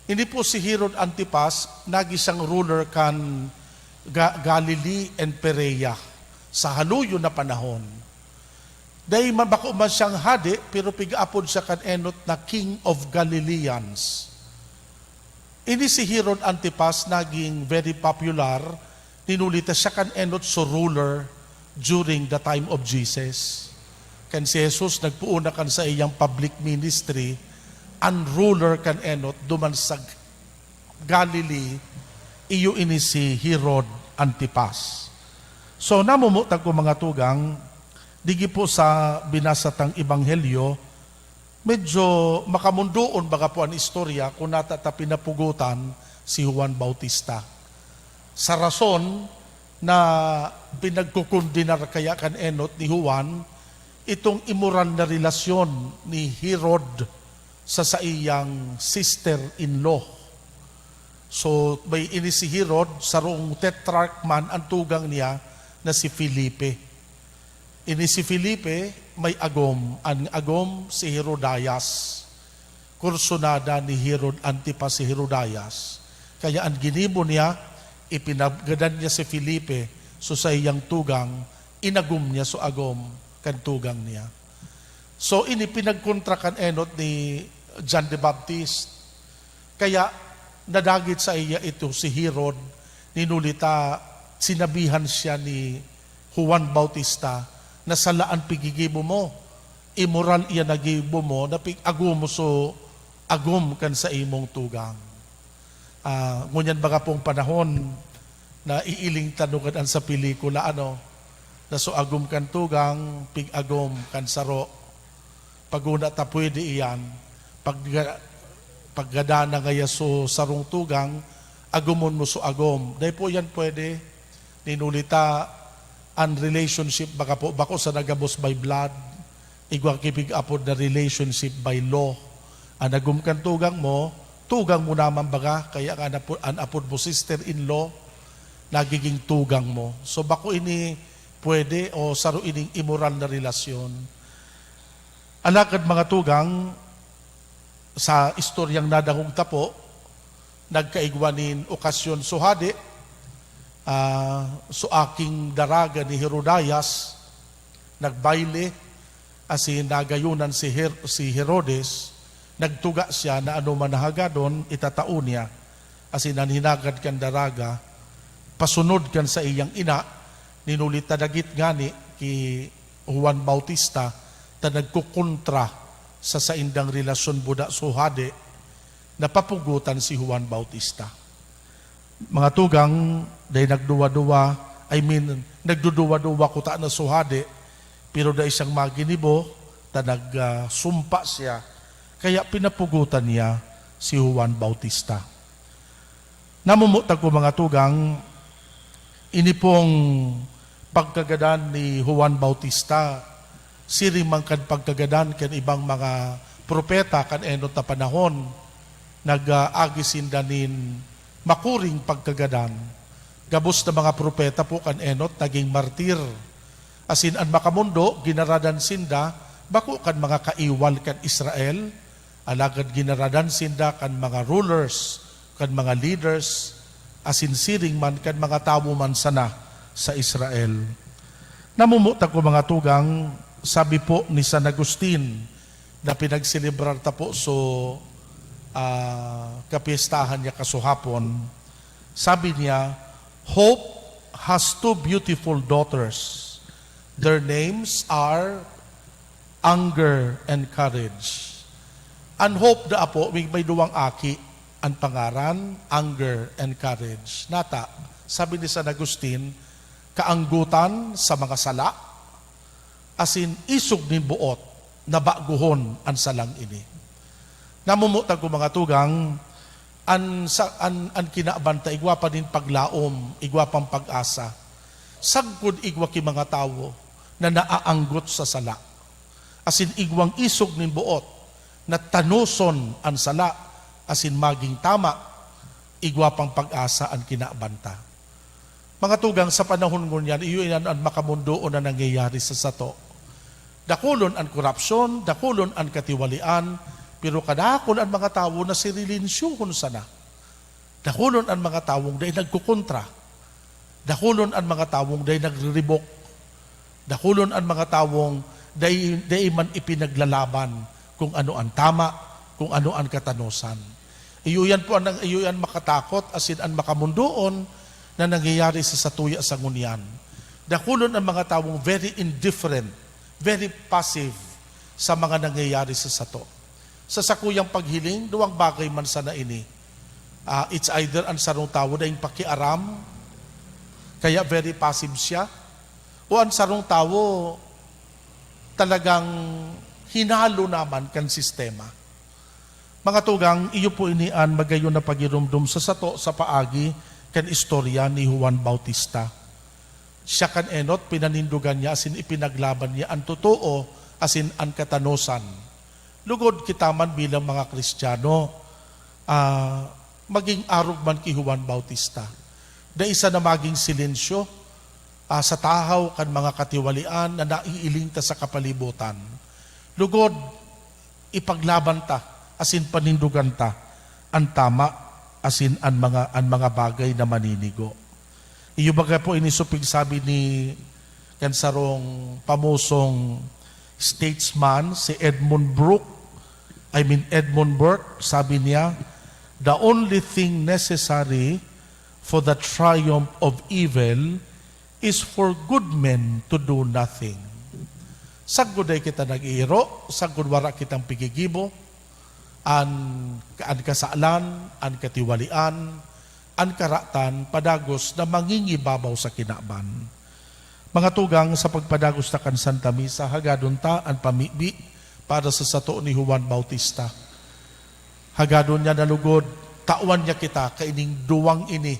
Ini po si Herod Antipas, nagi siyang ruler kan Ga-, Galilee and Perea sa haloyon na panahon. Dai man, bako man siyang hade, pero pig-apod siya kan enot na King of Galileans. Ini si Herod Antipas naging very popular, ninuli ta siya kan enot so ruler during the time of Jesus. Kan si Jesus nagpoon na kan saiyang public ministry, an ruler kan enot duman sa Galilee, iyo ini si Herod Antipas. So, namumutag ko, mga tugang, digi po sa binasa tang ebanghelyo, medyo makamundoon baga po an istorya kung nata ta pinapugotan si Juan Bautista. Sa rason na pinagkukondenar kaya kan enot ni Juan itong imoral na relasyon ni Herod sa saiyang sister-in-law. So, may ini si Herod, sarong tetrarch man an tugang niya na si Felipe. Ini si Felipe may agom, an agom si Herodias. Kursunada ni Herod Antipas si Herodias. Kaya an ginibo niya, ipinagadan niya si Felipe, so saiyang tugang, inagom niya so agom kan tugang niya. So, ini pinagkontra kan enot ni John the Baptist. Kaya nadagit saiya ito si Herod, ninuli ta sinabihan siya ni Juan Bautista na sala an piggigibo mo, imoral iyan na gibo mo na pig-agom mo so agom kan saimong tugang. Ah, ngunyan baga pong panahon na iiling ta ngunyan an sa pelikula, ano, na so agom kan tugang, pig-agom kan saro. Paguna ta pwede iyan. Pag, paggadan na ngaya so sarong tugang, agomon mo so agom. Dai po iyan pwede. Ninuli ta an relationship baga po, bako sa nagabos by blood. Igwa ki pig-apod na relationship by law. An agom kan tugang mo, tugang mo naman baga, kaya nga an apo-, an apod mo sister-in-law, nagiging tugang mo. So, bako ini pwede o saro ining imoral na relasyon. Alagad, mga tugang, sa istoryang nadangog ta po, nagkaigwa nin okasyon so hade, ah, so aking daraga ni Herodias, nagbayle, asin nagayunan si Her-, si Herodes, nagtuga siya na anoman na hagadon, itatao niya. Asin an hinagad kan daraga, pasunod kan saiyang ina, ninuli ta dagit ngani ki Juan Bautista, ta nagkokontra sa saindang relasyon buda so hade, napapugotan si Juan Bautista. Mga tugang, dai nagduwa-duwa, I mean, nagduduwa-duwa kuta na so hade, pero dai siyang maginibo, ta nag, ah, sumpa siya. Kaya pinapugotan niya si Juan Bautista. Namumutag ko, mga tugang, ini pong pagkagadan ni Juan Bautista, siring man kan pagkagadan kan ibang mga propeta kan enot na panahon, nag-agi sinda nin makuring pagkagadan. Gabos na mga propeta po kan enot naging martir. Asin an makamondo, ginaradan sinda bako kan mga kaiwal kan Israel, alagad ginaradan sinda kan mga rulers, kan mga leaders, asin siring man kan mga tawo man sana sa Israel. Namumuta ko, mga tugang, sabi po ni San Agustin na pinagselebrar ta po so, ah, kapiyestahan niya kasuhapon, sabi niya, "Hope has two beautiful daughters. Their names are Anger and Courage." An hope da apo, may, may duwang aki, an pangaran, Anger and Courage. Nata, sabi ni San Agustin, kaanggotan sa mga sala, asin isog nin boot na bagohon an salang ini. Namumuta ko, mga tugang, an, sa, an, an kinaban ta, igwa pa nin paglaom, igwa pang pag-asa. Sagkod igwa ki mga tawo na naaanggot sa sala, asin igwang isog nin boot na tanoson an sala asin magin tama, igwa pang pag-asa an kinaban ta. Mga tugang, sa panahon ngunyan, iyo iyan an makamundoon na nangyayari sa sato. Dakulon an korapsyon, dakulon an katiwalian, pero kadakul an mga tawo na sirilensyohon sana. Dakulon an mga tawong dai nagkokontra. Dakulon an mga tawong dai nagriribok. Dakulon an mga tawong dai, dai man ipinaglalaban kung ano an tama, kung ano an katanosan. Iyo yan po an, iyo yan makatakot asin an makamundoon na nangyayari sa satuya sa ngunyan. Dakulon an mga tawong very indifferent, very passive sa mga nangyayari sa sato. Sa sakuyang paghiling, duwang bagay man sana ini. Ah, it's either an sarong tawo daing pakiaram, kaya very passive siya, o an sarong tawo talagang hinalo naman kan sistema. Mga tugang, iyo po ini an magayon na pagiromdom sa sato sa paagi kan istorya ni Juan Bautista. Siya kan enot, pinanindogan niya asin ipinaglaban niya an totoo asin an katanosan. Lugod kita man bilang mga Kristiyano, ah, maging arog man ki Juan Bautista. Dai sana maging silensyo, ah, sa tahaw kan mga katiwalian na naiiling ta sa kapalibotan. Lugod, ipaglaban ta asin panindogan ta an tama asin an mga, an mga bagay na maninigo. Iyo baga po ini supig sabi ni kan sarong pamosong statesman, si Edmund Burke. I mean, Edmund Burke, sabi niya, "The only thing necessary for the triumph of evil is for good men to do nothing." Sagkod dai kita nag-iiro, sagkod wara kitang pigigibo, an, an kasalan, an katiwalian, an karatan padagos na mangingibabaw sa kinaban. Mga tugang, sa pagpadagos ta kan Santa Misa, hagadon ta an pamibi para sa sato ni Juan Bautista. Hagadon niya na lugod, tawan niya kita kaining duwang ini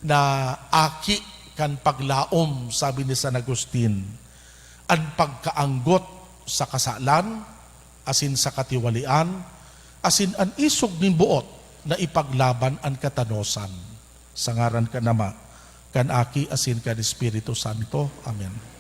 na aki kan paglaom, sabi ni San Agustin, an pagkaanggot sa kasalan asin sa katiwalian, asin an isog nin boot na ipaglaban an katanosan. Sa ngaran kan Ama, kan Aki, asin kan Espiritu Santo. Amen.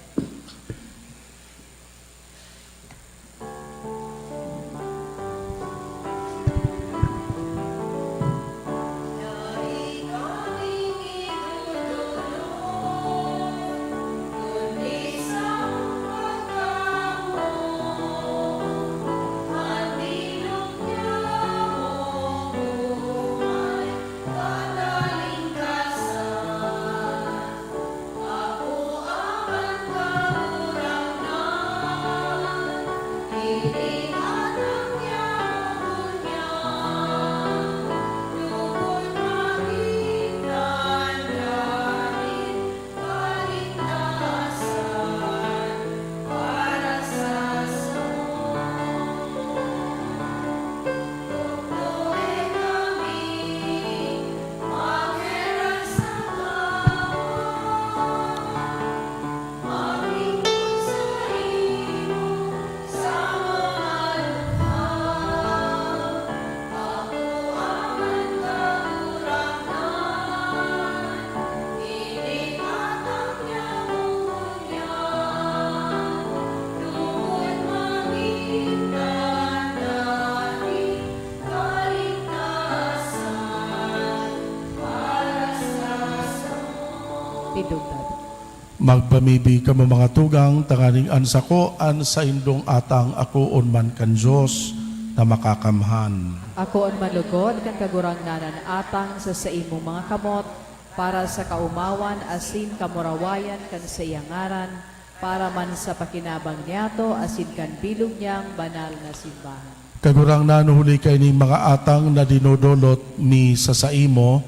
Magpamibi kamo, mga tugang, tanganing an sako an saindong atang akoon man kan Dios na Makakamhan. Akoon man lugod kan Kagurangnan an atang sa saimong mga kamot, para sa kaomawan asin kamurawayan kan saiyang ngaran, para man sa pakinabang niyato asin kan bilog niyang banal na simbahan. Kagurangnan, huli kaining mga atang na dinodolot mi sa saimo,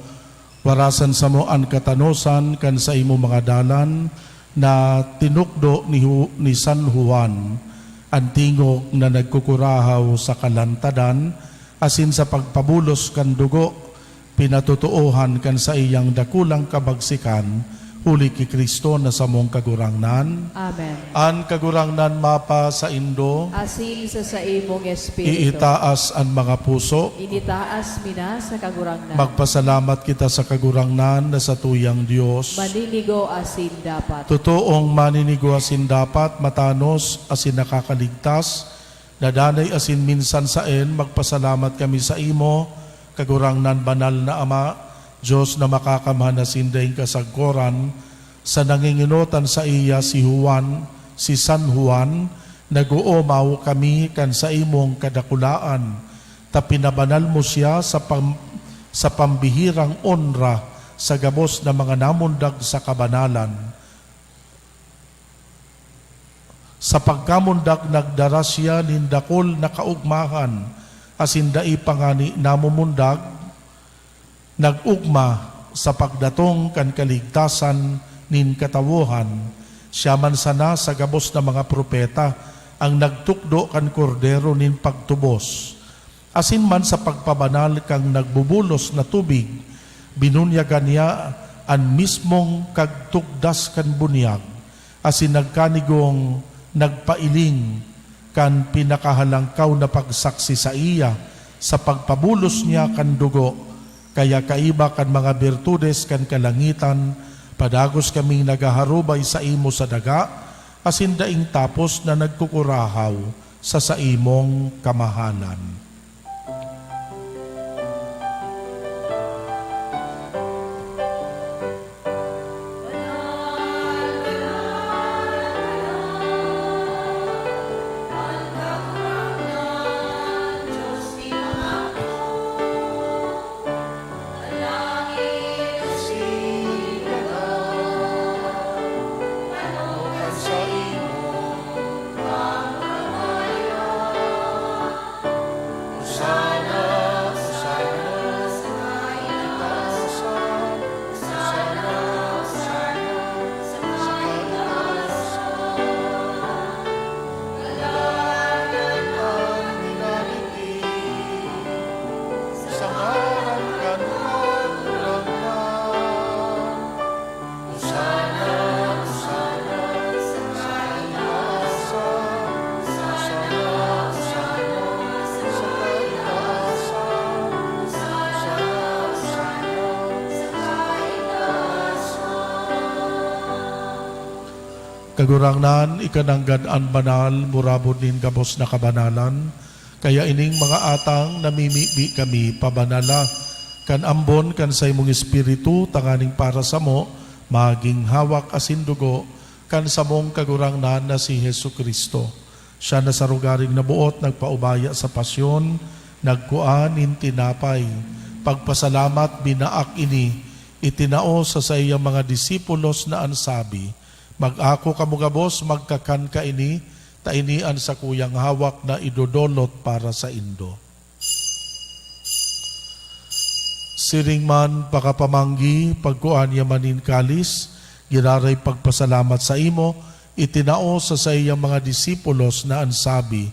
warasan samo an katanosan kan saimo mga dalan na tinukdo ni Hu-, ni San Juan, an tingog na nagkukurahaw sa kalantadan asin sa pagpabulos kan dugo, pinatotoohan kan saiyang dakulang kabagsikan, huli ki Cristo na samong Kagurangnan. Amen. An Kagurangnan mapasaindo. Asin sa saimong espiritu. Iitaas an mga puso. Initaas mi na sa Kagurangnan. Magpasalamat kita sa Kagurangnan na satuyang Dios. Maninigo asin dapat. Totoong maninigo asin dapat, matanos asin nakakaligtas, na danay asin minsan saen, magpasalamat kami saimo, Kagurangnan, banal na Ama, Dios na Makakamhan asin daing kasagkoran, sa nangingenotan saiya si Juan, si San Juan, nag-oomaw kami kan saimong kadakulaan, ta pinabanal mo siya sa pam-, sa pambihirang onra sa gabos na mga namundag sa kabanalan. Sa pagkamundag, nagdara siya nin dakul na kaogmahan, asin dai pa ngani namumundag, nag-ogma sa pagdatong kan kaligtasan nin katawohan. Siya man sana sa gabos na mga propeta ang nagtukdo kan Kordero nin pagtubos. Asin man sa pagpabanal kan nagbubulos na tubig, binunyagan niya an mismong kagtugdas kan bunyag, asin nagkanigong nagpailing kan pinakahalangkaw na pagsaksi saiya sa pagpabulos niya kan dugo, kaya kaiba kan mga birtudes kan kalangitan, padagos kaming naghaharubay saimo sa daga, asin daing tapos na nagkukurahaw sa saimong kamahalan. Kagurangnan, ika nanggad an banal, murabod nin gabos na kabanalan. Kaya ining mga atang namimibi kami, pabanala kan ambon kan saimong Espiritu, tanganing para samo magin hawak asin dugo kan samong Kagurangnan na si Jesu-Cristo. Siya na sa rogaring naboot nagpaubaya sa pasyon, nagkua nin tinapay, pagpasalamat, binaak ini, itinao sa saiyang mga disipulos na an sabi, "Mag-ako kamo gabos, magkakan kaini, ta ini an sakuyang hawak na idodolot para saindo." Siring man pakapamanggi, pagkua niya man nin kalis, giraray pagpasalamat saimo, itinao sa saiyang mga disipulos na an sabi,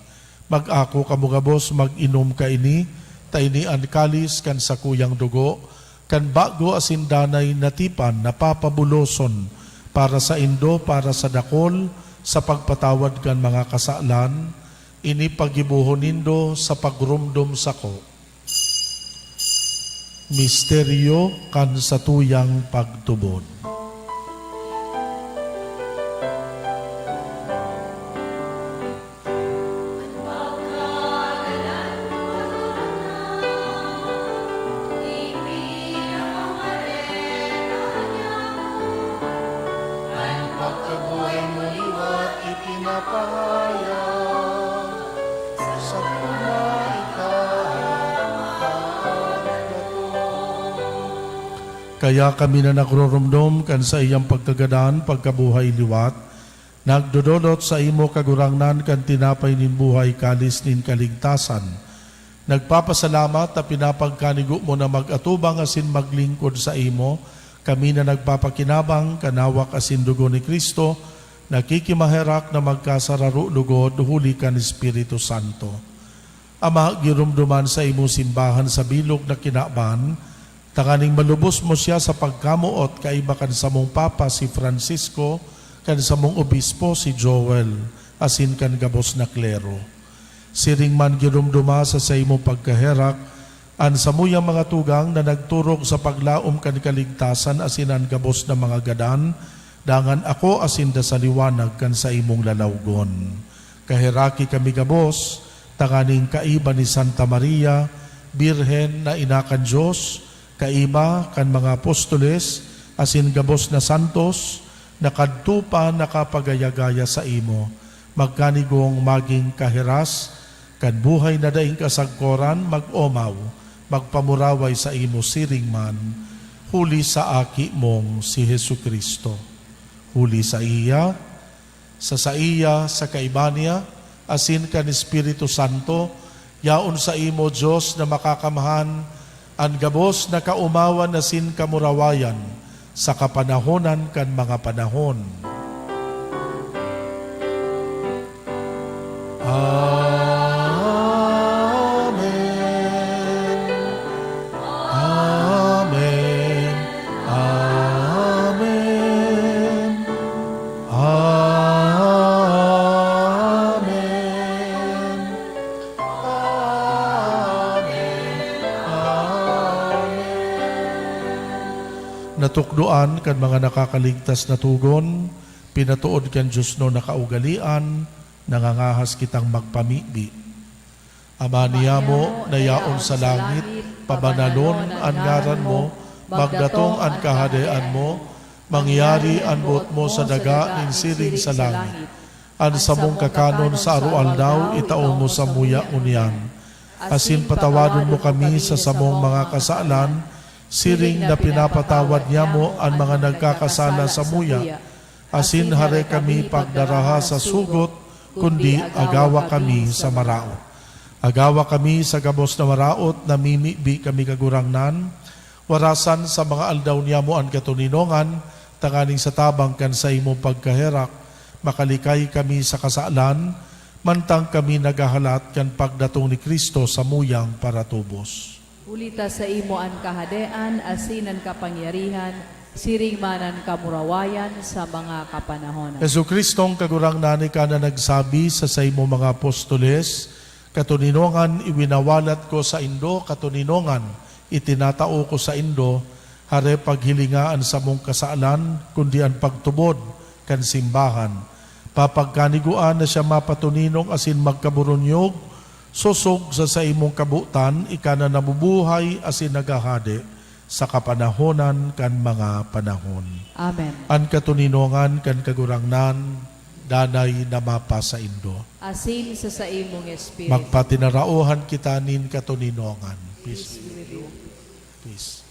"Mag-ako kamo gabos, mag-inom kaini, ta ini an kalis kan sakuyang dugo, kan bago asin danay na tipan na papabuloson para saindo, para sa dakol, sa pagpatawad kan mga kasalan. Ini paggibohon nindo sa pagromdom sako." Misteryo kan satuyang pagtubod. Kaya kami na nagroromdom kan saiyang pagkagadan, pagkabuhay liwat, nagdodolot saimo, Kagurangnan, kan tinapay nin buhay, kalis nin kaligtasan. Nagpapasalamat ta pinapagkanigo mo na mag-atubang asin maglingkod saimo, kami na nagpapakinabang kan hawak asin dugo ni Cristo, nakikimaherak na magkasararo lugod huli kan Espiritu Santo. Ama, giromdoman saimo simbahan sa bilog na kinaban, tanganing malubos mo siya sa pagkamoot kaiba kan samong Papa si Francisco, kan samong Obispo si Joel, asin kan gabos na klero. Siring man giromdoma sa saimong pagkaherak an samuyang mga tugang na nagturog sa paglaom kan kaligtasan asin an gabos na mga gadan, dangan ako asin da sa liwanag kan saimong lalawgon. Kaheraki kami gabos, tanganing kaiba ni Santa Maria, Birhen na ina kan Dios, kaiba kan mga apostoles, asin gabos na santos, na kadto pa nakapagaya-gaya saimo, magkanigong magin kahiras kan buhay na daing kasagkoran, mag-omaw, magpamuraway saimo siring man, huli sa Aki mong si Jesu-Cristo. Huli saiya, sa saiya, sa kaiba niya, asin kan Espiritu Santo, yaon saimo, Dios na makakamhan, an gabos na kaomawan asin kamurawayan sa kapanahonan kan mga panahon. Amen. Amen. Amen. Amen. Amen. Amen. Natukdoan kan mga nakakaligtas na togon, pinatood kan diosnon na kaugalean, nangangahas kitang magpamibi. Ama niyamo na yaon sa langit, pabanalon an ngaran mo, magdatong an kahadean mo, mangyari an boot mo sa daga nin siring sa langit. An samong kakanon sa aroaldaw, itao mo samuya ngunyan. Asin patawadon mo kami sa samong mga kasalan, siring na pinapatawad niamo an mga nagkakasala samuya. Asin hare kami pagdaraha sa sugot, kundi agawa kami sa maraot. Agawa kami sa gabos na maraot, namimibi kami, Kagurangnan, warasan sa mga aldaw niyamo an katoninongan, tanganing sa tabang kan saimong pagkaherak, makalikay kami sa kasalan, mantang kami naghahalat kan pagdatong ni Cristo samuyang paratubos. Huli ta saimo an kahadean, asin an kapangyarihan, siring man an kamurawayan sa mga kapanahonan. Jesu-Cristong Kagurangnan, ika na nagsabi sa saimong mga apostoles, "Katoninongan iwinawalat ko saindo, katoninongan itinatao ko saindo, hare paghilinga an samong kasalan, kundi an pagtubod kan simbahan." Papagkaniguan na siya mapatoninong asin magkaburunyog, sosog sa saimong kabotan, ika na nabubuhay asin naghahade sa kapanahonan kan mga panahon. Amen. An katoninongan kan Kagurangnan, danay na mapasaindo. Asin sa saimong espiritu. Magpatinaraohan kita nin katoninongan. Peace. Peace.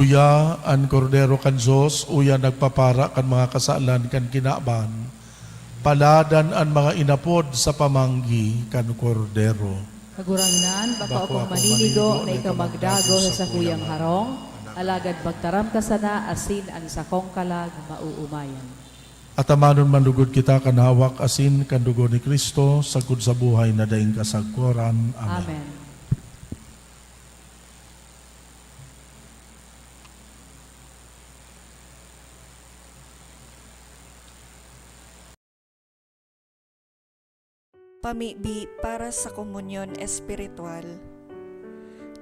Uya an Kordero kan Dios, uya nagpapara kan mga kasalan kan kinaban. Paladan an mga inapod sa pamanggi kan Kordero. Kagurangnan, bako akong maninigo na ikaw magdagos sa sakuyang harong, alagad magtaram ka sana asin an sakong kalag maoomayan. Atamanon man lugod kita kan hawak asin kan dugo ni Cristo, sagkod sa buhay na daing kasagkoran. Amen. Amen. Pamibi para sa komunyon espiritual.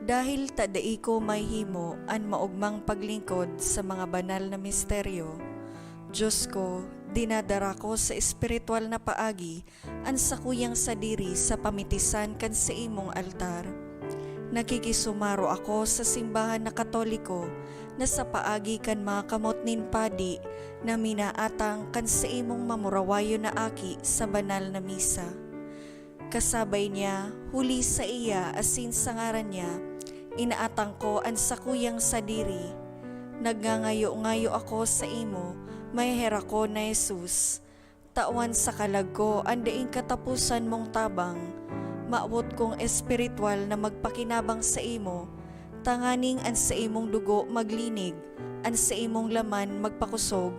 Dahil ta dai ko mahihimo an maogmang paglingkod sa mga banal na misteryo, Dios ko, dinadara ko sa espiritual na paagi an sakuyang sadiri sa pamitisan kan saimong altar. Nakikisumaro ako sa simbahan na Katoliko na sa paagi kan mga kamot nin padi na minaatang kan saimong mamurawayon na aki sa banal na misa. Kasabay niya, huli saiya asin sa ngaran niya, inaatang ko an sakuyang sadiri. Nagngangayo-ngayo ako saimo, maheherakon na Jesus, tawan sa kalag ko an daing kataposan mong tabang. Mawot kong espiritual na magpakinabang saimo, tanganing an saimong dugo maglinig, an saimong laman magpakosog,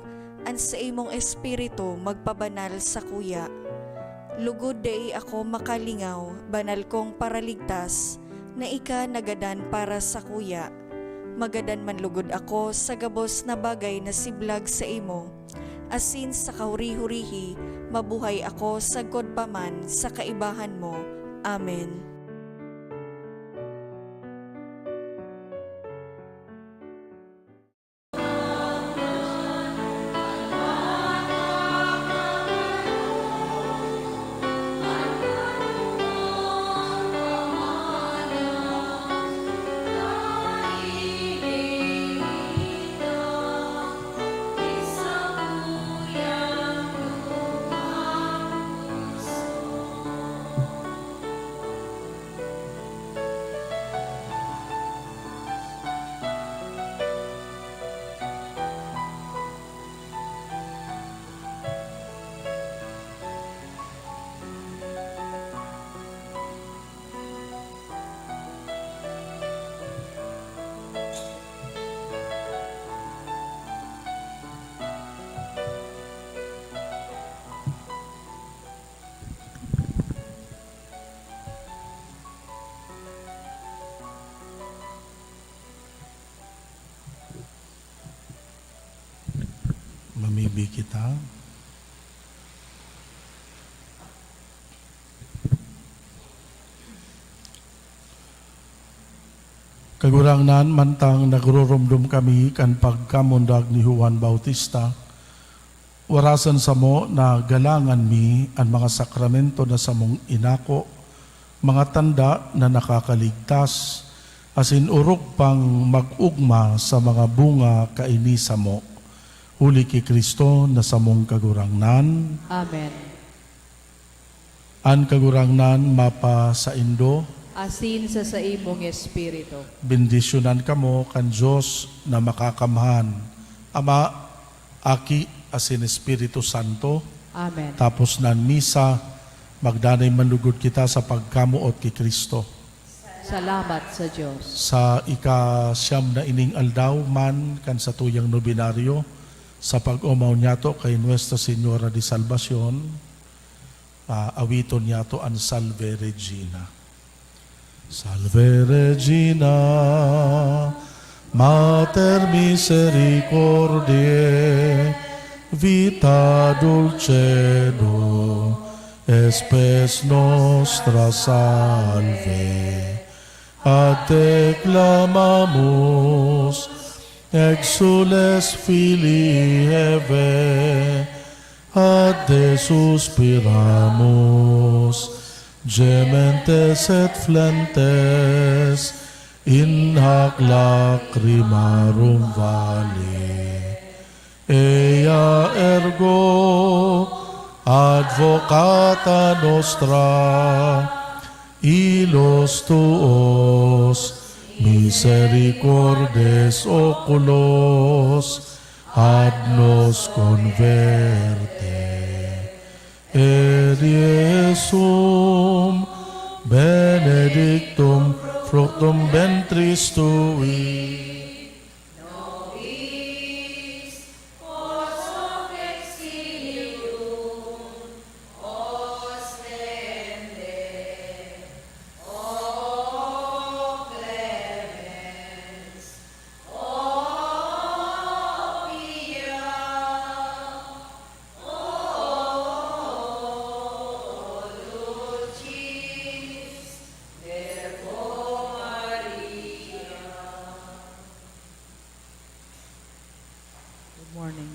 an saimong espiritu magpabanal sakuya. Lugod dai ako makalingaw, banal kong Paraligtas, na ika nagadan para sakuya. Magadan man lugod ako sa gabos na bagay na siblag saimo, asin sa kahuri-hurihi, mabuhay ako sagkod pa man sa kaibahan mo. Amen. Mamibi kita. Kagurangnan, mantang nagruromdom kami kan pagkamundag ni Juan Bautista, warasan samo na galangan mi an mga sakramento na samong inako, mga tanda na nakakaligtas, asin orog pang mag-ogma sa mga bunga kaini samo. Huli ki Cristo na samong Kagurangnan. Amen. An Kagurangnan mapasaindo. Asin sa saimong espiritu. Bendisyonan kamo kan Dios na Makakamhan, Ama, Aki, asin Espiritu Santo. Amen. Tapos na an misa, magdanay man lugod kita sa pagkamoot ki Cristo. Salamat sa Dios. Sa ika-siyam na ining aldaw man kan satuyang nobenaryo, sa pag-omaw niyato kay Nuestra Señora de Salvacion, ah, awiton niyato an Salve Regina. Salve Regina, Mater misericordiae, vita dulcedo, spes nostra salve. Ad te clamamus, exsules filii Hevae, ad te suspiramus, gementes et flentes in hac lacrimarum valle. Ea ergo advocata nostra, illos tuos Misericordes oculos ad nos converte. Et Iesum benedictum fructum ventris tui. Good morning.